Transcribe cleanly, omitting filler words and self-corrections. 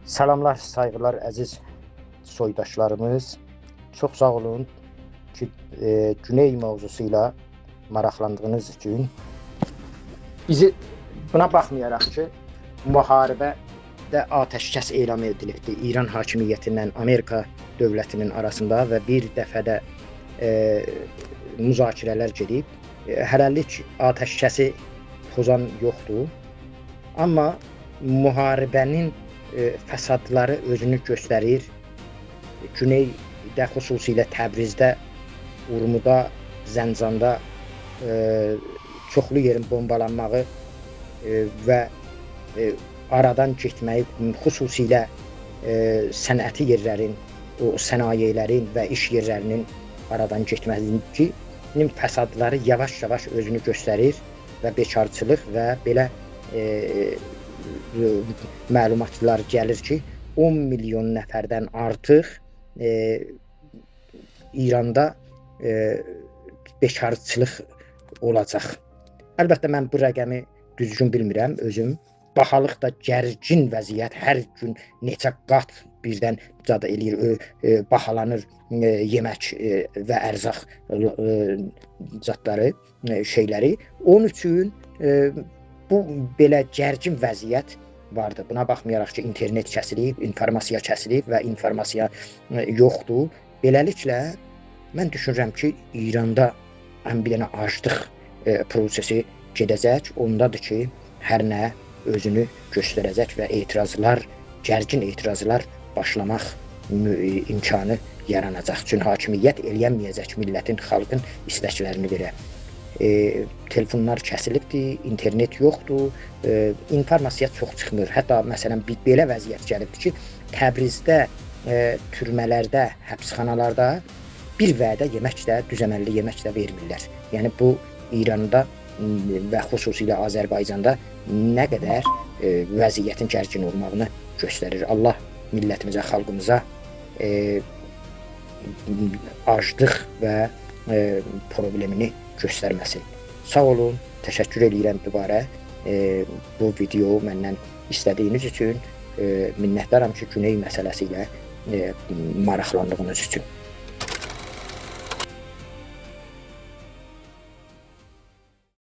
Salamlar, saygılar əziz soydaşlarımız. Çox sağ olun ki, Güney mövzusu ilə maraqlandığınız üçün. Bizi buna baxmayaraq ki, müharibədə atəşkəs elan edilibdi İran hakimiyyətindən Amerika dövlətinin arasında və bir dəfə də müzakirələr gedib. Hələlik atəşkəsi pozan yoxdur. Amma müharibənin fəsadları özünü göstərir. Güneydə, xüsusilə Təbrizdə, Urmuda, Zəncanda çoxlu yerin bombalanmağı və aradan getməyi, xüsusilə sənəti yerlərin, o sənayelerin və iş yerlərinin aradan getməsinin fəsadları yavaş-yavaş özünü göstərir və bekarçılıq və belə məlumatlar gəlir ki, 10 milyon nəfərdən artıq İranda bekarçılıq olacaq. Əlbəttə mən bu rəqəmi düzgün bilmirəm özüm. Bahalıq da gərgin vəziyyət, hər gün neçə qat birdən zad eləyir, bahalanır yemək və ərzaq zadları, şeyləri. Onun üçün bu belə gərgin vəziyyət vardı. Buna baxmayaraq ki, internet kəsilib, informasiya kəsilib və informasiya yoxdur. Beləliklə, mən düşünürəm ki, İranda həm bir dənə aclıq prosesi gedəcək. Ondadır ki, hər nə özünü göstərəcək və etirazlar, gərgin etirazlar başlamaq imkanı yaranacaq. Çünki hakimiyyət eləyəməyəcək millətin, xalqın istəklərini verə. Telefonlar kəsilibdir, internet yoxdur, informasiya çox çıxmır. Hətta məsələn bir belə vəziyyət gəlibdir ki, Təbrizdə, türmələrdə, həbsxanalarda bir vədə yemək də, düzəməlli yemək də vermirlər. Yəni bu İranda və xüsusilə Azərbaycanda nə qədər vəziyyətin gərgin olmağını göstərir. Allah millətimizə, xalqımıza aclıq və problemini göstərməsin. Sağ olun, təşəkkür eləyirəm dübarə bu video məndən istədiyiniz üçün, minnətdaram ki, Güney məsələsi ilə maraqlandığınız üçün.